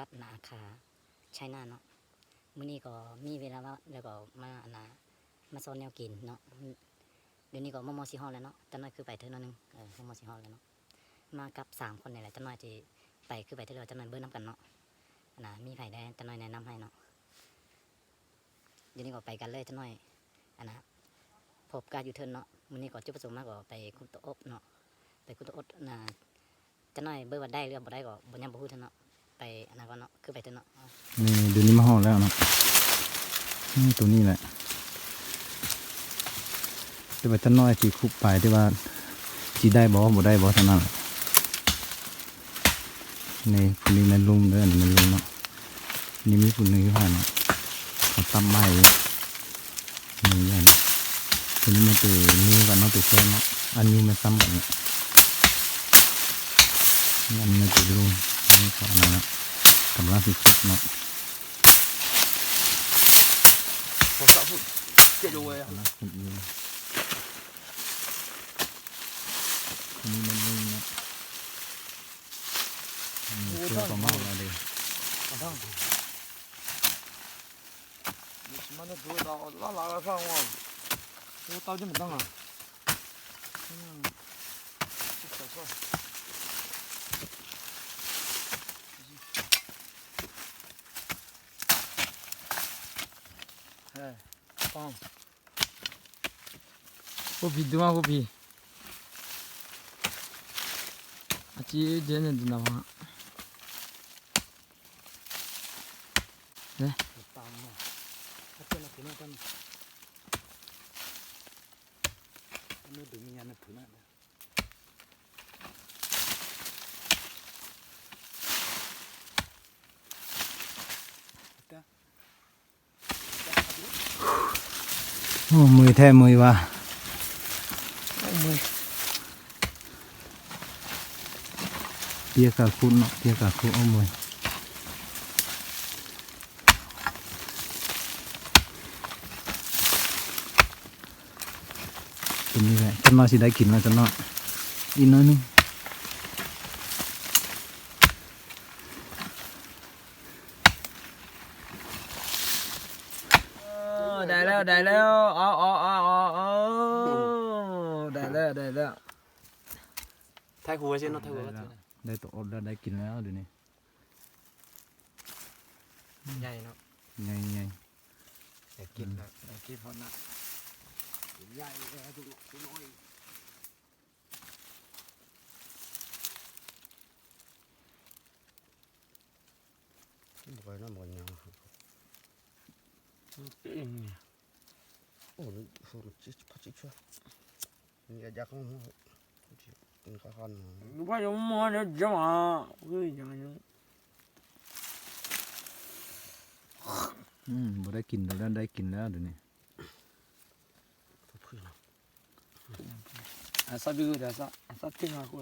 ກັບນາຄາໄຊນາເນາະ. ມື້ນີ້ກໍມີເວລາວ່າງ ແລ້ວກໍມາ ອັນນ່າ ມາຊອນແນວກິນເນາະ. ດຽວນີ້ກໍມໍ່ໆຊິຮອດແລ້ວເນາະ, ຕານ້ອຍຄືໄປເຖິງໜ້ອຍໜຶ່ງ ເອີ ມໍ່ໆຊິຮອດແລ້ວເນາະ. ມາກັບສາມຄົນນີ້ແຫຼະ, ຕານ້ອຍຊິໄປຄືໄປເຖິງແລ້ວ, ຕານ້ອຍເບິ່ງນຳກັນເນາະ. ອັນນ່າ ມີໃຜແດ່ ຕານ້ອຍແນະນຳໃຫ້ເນາະ. ດຽວນີ້ກໍໄປກັນເລີຍຕານ້ອຍ. ອັນນ່າ ພົບກັນຢູ່ເທິງເນາະ. ມື້ນີ້ກໍຈຸດປະສົງມາກໍໄປຂຸດຕົວອົບເນາະ, ໄປຂຸດຕົວອົບ ອັນນ່າ ຕານ້ອຍເບິ່ງວ່າໄດ້ຫຼືບໍ່ໄດ້ກໍບໍ່ ຍັງບໍ່ຮູ້ເທື່ອເນາະ. ໄປອັນນັ້ນກ່ອນເນາະ, ຄືໄປເຖິງເນາະ. ນີ້ ດຽວນີ້ມາຮອດແລ້ວເນາະ. ນີ້ ຕົວນີ້ແຫຼະ ແຕ່ວ່າຕານ້ອຍຊິຂຸດໄປ ແຕ່ວ່າຊິໄດ້ບໍ່ ບໍ່ໄດ້ບໍ່ເທົ່ານັ້ນແຫຼະ. ນີ້ ຜູ້ນີ້ແມ່ນລຸງເດີ, ອັນນີ້ແມ່ນລຸງເນາະ. ນີ້ມີຜູ້ໜຶ່ງຢູ່ຫັ້ນເນາະ, ເຂົາຕັບໄມ້ຢູ່. ນີ້ ອັນນີ້ແມ່ນໂຕນິວກັນເນາະ, ໂຕແຊນເນາະ. ອັນນີ້ແມ່ນຊ້ຳກັນເນາະ. ນີ້ ອັນນີ້ແມ່ນໂຕລຸງ, ອັນນີ້ເຂົາອັນນັ້ນເນາະ, ກຳລັງຊິຂຸດເນາະ. ກຳລັງຂຸດຢູ່. ອັນນີ້ແມ່ນລຸງເນາະ. ອືມ ໂອ້ຍ ເພິ່ນກໍມາແລ້ວເດ້. ມາເດີ ລາລາລາຊາງວ່າ ໂອ້ ເຕົ້າຈະມັນຕັ້ງອ່ະ. ອືມ ເອີ ປ້ອງ. ໂອ້ ຜິດດູມາ ໂອ້ ຜິດ ອາຈິເດນເດນນາວະ ເນ ຕາມມາ ເອົາເພິ່ນເອົາເພິ່ນນຳກັນ ເອົາມືດຶງຍານເພິ່ນນະ. ໂອ້ ເມື່ອຍແທ້ເມື່ອຍວ່າ ໂອ້ ເມື່ອຍ ເປຍກາຂຸດເນາະ ເປຍກາຂຸດ ໂອ້ ເມື່ອຍ. ຕົວນີ້ແຫຼະ ຈັກໜ້ອຍຊິໄດ້ກິນແລ້ວ ຈັກໜ້ອຍ ອີກໜ້ອຍໜຶ່ງ. ເອີ ໄດ້ແລ້ວ ໄດ້ແລ້ວ ເອົາ ເອົາ ໄດ້ແລ້ວ ໄດ້ແລ້ວ. ຖ່າຍຮູບໄວ້ຊິເນາະ ຖ່າຍຮູບໄວ້ຊິ. ໄດ້ຕົວອົບແລ້ວ ໄດ້ກິນແລ້ວດຽວນີ້. ໃຫຍ່ເນາະ ໃຫຍ່ໆ ໄດ້ກິນແລ້ວ ໄດ້ກິນພໍນະ ໃຫຍ່ແລ້ວ ຕົວນ້ອຍ ຕົວນ້ອຍ. ບໍ່ຄ່ອຍນອນ ບໍ່ຄ່ອຍຫຍັງ. ໂອ້ ໂຫ ພັດຊິຊວຍ ຢາກ ຢາກ ກິນຂ້າວຄັນ ບໍ່ຢາກມາເດີ ຈະມາ ຄືຫຍັງ. ອືມ ບໍ່ໄດ້ກິນແລ້ວ ໄດ້ກິນແລ້ວດຽວນີ້. ອາຊາບິກະ ອາຊາ ອາຊາຕິງາໂກ.